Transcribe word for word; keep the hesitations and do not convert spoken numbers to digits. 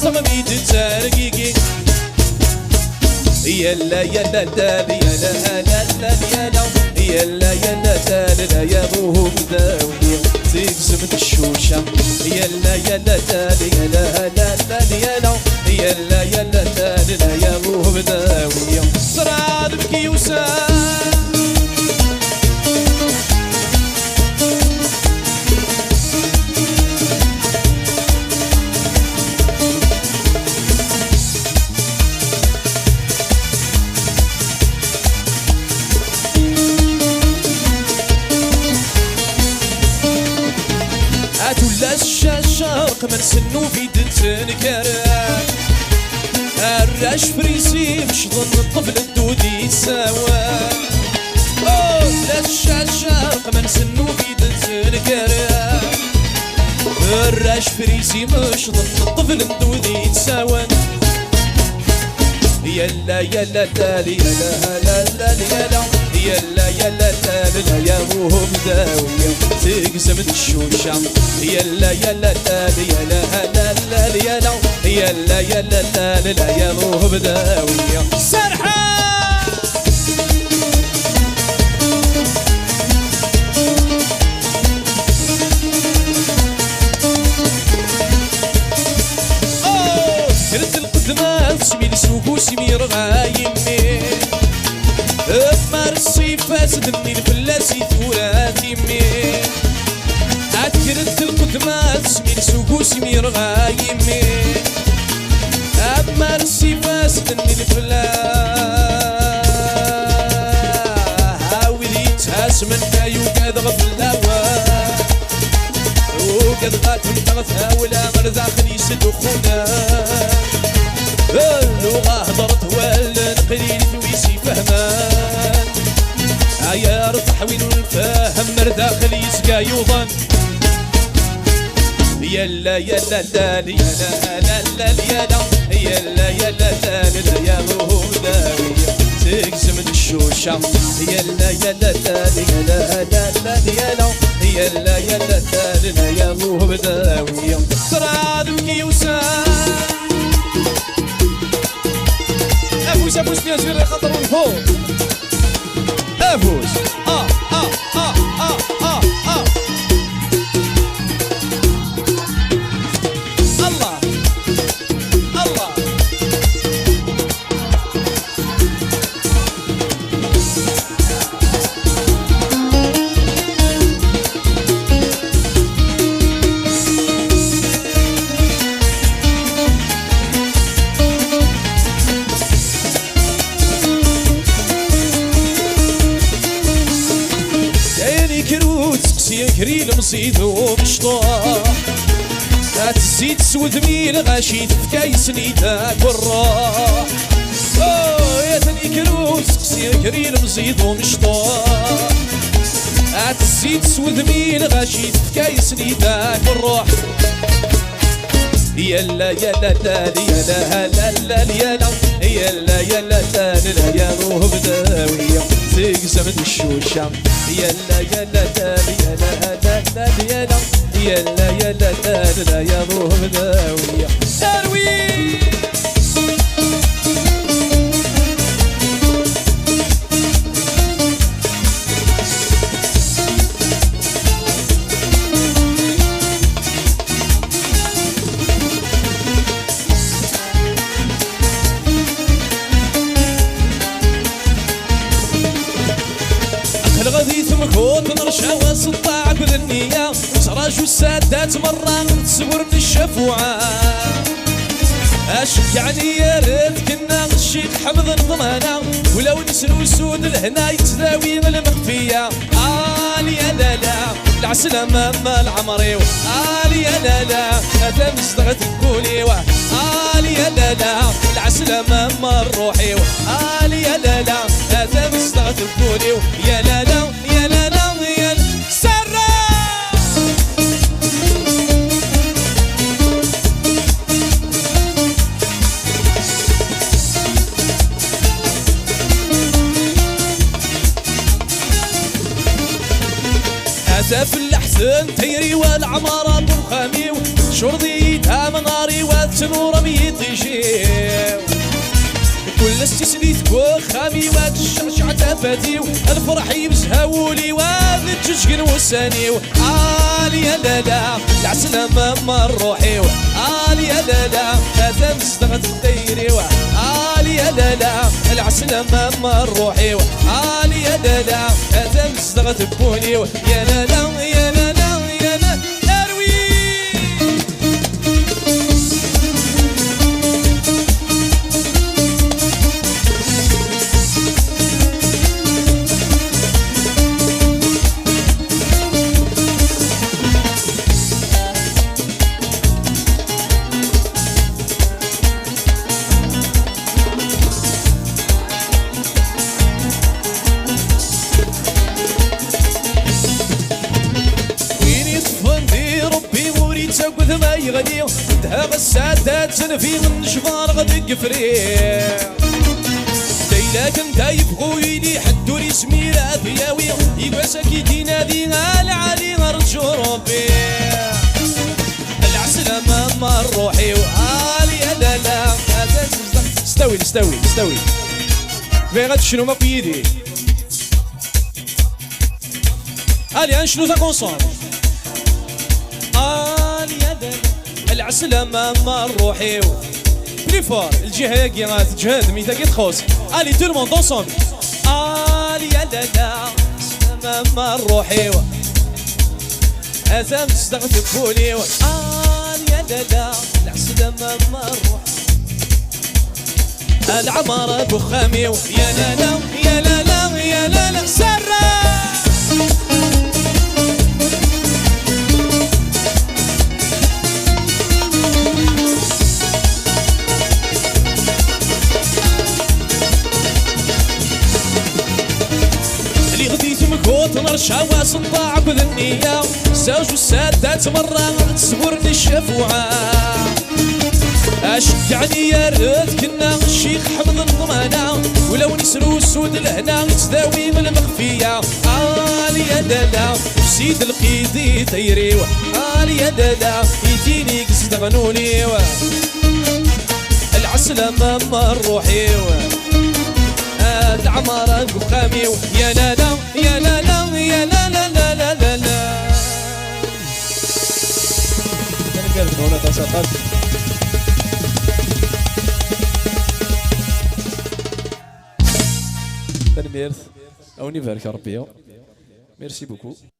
Tɣemmi-d ttergigi. Yalla, yalla, dal, yalla, la, la, la, yalla. Yalla, yalla, dal, la, ya Buhemdawi. Tegzem teccuca. Yalla, yalla, dal, yalla, la, la, la, yalla. Yalla, yalla, dal, la, ya Buhemdawi. Ṣṣrad mkyusa. Ad tullas ccaca rqem-nsen ur d-ttenkar. Arrac Frizi mecḍen ṭṭeblen-d ur d-yettawa. Oh, la ccaca rqem-nsen ur d-ttenkar. Arrac Frizi mecḍen ṭṭeblen-d ur d-yettawa. Yalla, yalla, lali, yalla, la, la, yalla. Yalla, yalla, lali, la, ya Buhemdawi. Tegzem teccuca. Yalla, yalla, lali, yalla, la, la, yalla. Yalla, yalla, lali, la, ya Buhemdawi. Serḥa! Oh, tekkret lqedma, tesmil s ufus imi yerɣa yimi. Mar ṣṣifat d-nnin fell-as i tura timmi. Ad tekkret lqedma, tesmil s ufus imi yerɣa yimi. Mar ṣṣifat d-nnin fell-as. A wid yettasmen, ay ugadeɣ fell-awen. Ugadeɣ ad temmɣ tawla ar daxel yesduxxunen. Luɣa hedret wallen qlilit wi s-ifehmen. Ay arẓeḥ win ur nfehhem ar daxel yezga yuḍen. Yalla, yalla, lali, yalla, la, la, yalla. Yalla, yalla, lali, la, ya Buhemdawi. Tegzem teccuca. Yalla, yalla, lali, yalla, la, la, yalla. Yalla, yalla, lali, la, ya Buhemdawi. Ṣṣrad mkyusa. Afus, afus, bien sûr, xaṭer ur nfur. Afus. Ah, ah, ah, ah, ah, ah. Allah. Allah. Ayen ikker ur teqsi kra ilemẓi d umecṭuḥ. Ad tezzi-d s wudem i lɣaci tefka yesni-d akk rruḥ. Oh, atan ikker ur teqsi kra ilemẓi d umecṭuḥ. Ad tezzi-d s wudem i lɣaci tefka yesni-d akk rruḥ. Yalla, yalla, lali, yalla, la, la, yalla. Yalla, yalla, lali, la, ya Buhemdawi. Tegzem teccuca. Yalla, yalla, lali, yalla, la, la, yalla. Yalla, yalla, lali, la, ya Buhemdawi. Arwi! Aql-aɣ di temkuḍt n rcawas, ṭṭaɛa akked nniya, nettraǧu ssaddat merra, tesburr n ccafuɛa. Aceggeɛ-nni yerra-d kenna, ccix ḥemden ṭṭmana, ulawen snusu-d lehna yettdawi lmexfiya. Ali ya lala, lɛeslama ma lɛemr-iw. Ali ya lala, a tamezdeɣt n wul-iw. Ali ya lala, lɛeslama ma ṛṛuḥ-iw. Ali ya lala, a tamezdeɣt n wul-iw. Ya lala, ya lala, ya l-, Serra! A Tafellaḥt n tayri-w, a leɛmer n uxxam-iw, tcurḍ-iyi-d amnar-iw, ad tnureḍ yiṭij-iw. Kul ass tislit deg uxxam-iw, ad tecceɛceɛ tafat-iw, lferḥ yebzeh wul-iw, ad ǧǧeǧgen wussan-iw. Ali a lala, lɛeslama n ṛṛuḥ-iw. Ali a lala, atan zedɣet tayri-w. Ali a lala, lɛeslama n ṛṛuḥ-iw. Ali a lala, atan zedɣet wul-iw. Ya lala, ya lala, ya lala, arwi. Win yeṭṭfen di Ṛebbi ur yettagad ma yeɣli. Dheɣ ssadat n fi nnecbareɣ deg ifri. Dayla kan da yebɣu yili, ḥedd ur yezmir ad yawi. Yigas-agi dinadi a lɛali, rǧu Ṛebbi. Lɛeslama ma ṛṛuḥ-iw, ali a lala, atan s-, s ttawil, s ttawil, s ttawil. Bɣiɣ ad tecnum akk yid-i. Allez, ad necnu takk ensemble. Ali a lala, lɛeslama ma ṛṛuḥ-iw. Plus fort, lǧiha-agi, ah, teǧhed, mi tagi txuṣ. Allez, tout le monde ensemble. Ali a lala, lɛeslama ma ṛṛuḥ-iw. Atan zedɣet wul-iw. Ali a lala, lɛeslama ma ṛṛuḥ. A leɛmer n uxxam-iw, ya lala, ya lala, ya lala, serra. Lliɣ di temkuḍt n rcawa, s ṭṭaɛ akked nniya, zawj u ssaddat merra ad sburren ccafeɛa. Aceggeɛ-nni yerra tkenna, Ccix Ḥmed n Ṭmana, ulawen isrusu-d lehna, yettdawi lmexfiya. Ali a lala, fsi-d lqid i tayri-w. Ali a lala, itini yezdeɣen ul-iw. Lɛeslama ma ṛṛuḥ-iw. Ad ɛemṛen deg uxxam-iw. Ya lala, ya lala, ya lala, la, la, la, la. Tanemmirt-nwen aṭas, aṭas. Tanemmirt. A wen-ibarek Ṛebbi. Merci beaucoup.